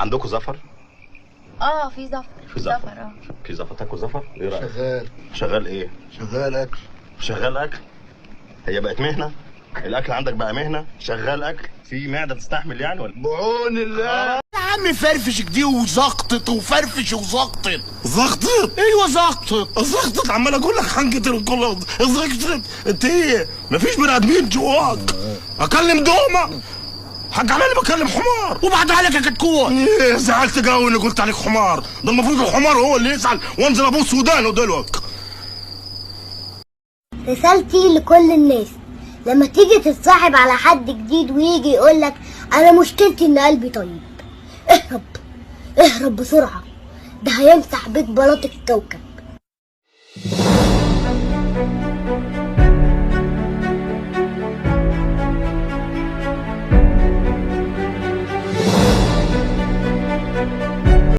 عندكم زفر؟ اه، في زفر. في زفر. اه. في زفر، تاكل زفر؟ ايه رايك؟ شغال. شغال ايه؟ شغال اكل. شغال اكل؟ هي بقت مهنة؟ الاكل عندك بقى مهنة؟ شغال اكل؟ في معده تستحمل يعني ولا؟ بعون الله. يا عم فرفش دي وزقطت وفرفش وزقطت. زغطت؟ ايوه زقطت. زغطت، عمال اقول لك حنكة الكل زغطت. انت ايه؟ مفيش بني ادمين جواك. اكلم دومه؟ حق علي اللي بكلم حمار. وبعدها لك يا كتكوت. ايه زعلت قوي اني قلت عليك حمار، ده المفروض الحمار هو اللي يزعل وانزل ابوس ودانه دلوقتي. رسالتي لكل الناس، لما تيجي تتصاحب على حد جديد ويجي يقولك انا مشكلتي ان قلبي طيب، اهرب اهرب بسرعة، ده هيمسح بيك بلاط الكوكب.